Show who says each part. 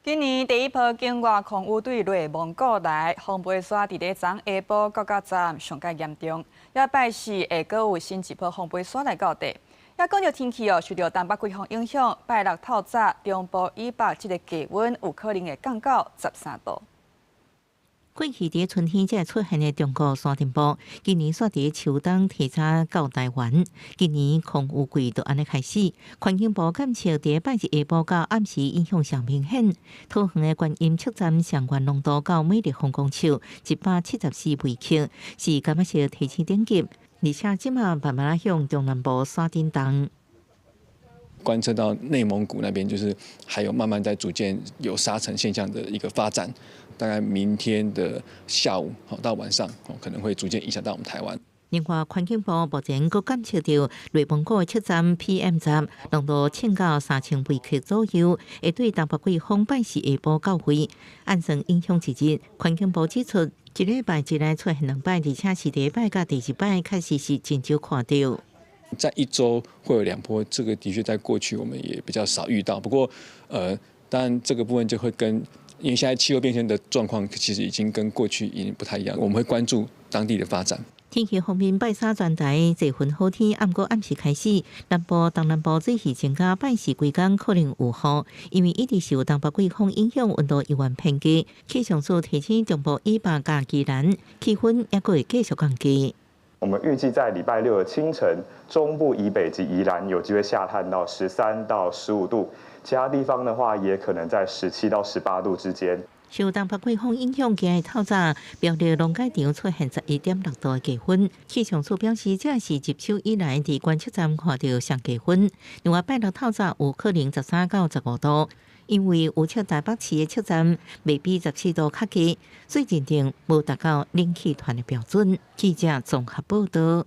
Speaker 1: 今年第一波境外空雨對內蒙古來，風飛沙佇咧昨下晡到較早上蓋嚴重，也拜四會閣有新一波風飛沙來到地。也講著天氣哦，受著東北季風影響，拜六透早中部以北這个低溫有可能會降到13度。
Speaker 2: 過去佇春天才會出現的中國沙塵暴，今年煞佇秋冬提早到台灣。今年空雨季就按呢開始，環境部監測佇拜日下晡到暗時影響上明顯。桃園的觀音測站上懸濃度到每立方公尺174微克，是柑仔色提醒等級，而且這馬慢慢向中南部徙動。
Speaker 3: 觀測到內蒙古那邊，就是還有慢慢在逐漸有沙塵現象的一個發展。大概明天的下午到晚上，可能會逐漸影響到我們台灣。
Speaker 2: 另外，環境部目前閣監測著內蒙古的測站 PM 10濃度衝到3000微克左右，會對東北季風拜四下晡到位，按算影響一日。環境部指出，一禮拜之內出現兩擺，而且是第一擺佮第二擺，確實是真少看著。
Speaker 3: 在一周會有兩波，這個的確在過去我們也比較少遇到。不過，當然這個部分就會跟，因為現在氣候變遷的狀況其實已經跟過去已經不太一樣，我們會關注當地的發展。
Speaker 2: 天氣方面，拜三全台濟雲好天，毋過暗時開始，南部、東南部水汽增加，拜四規工可能有雨，因為一直受東北季風影響，溫度猶原偏低。氣象署提醒中部以北佮宜蘭，氣溫猶閣會繼續降低。
Speaker 4: 我們預計在禮拜六的清晨，中部以北及宜蘭有機會下探到13到15度，其他地方的話也可能在17到18度之間。
Speaker 2: 受東北季風影響，今日透早苗栗農改場出現11.6度的低溫。氣象署表示，這是入秋以來佇觀測站看著上低溫。另外，拜六透早有可能13到15度，因為有測台北市的測站袂比14度較低，所以認定無達到冷氣團的標準。記者綜合報導。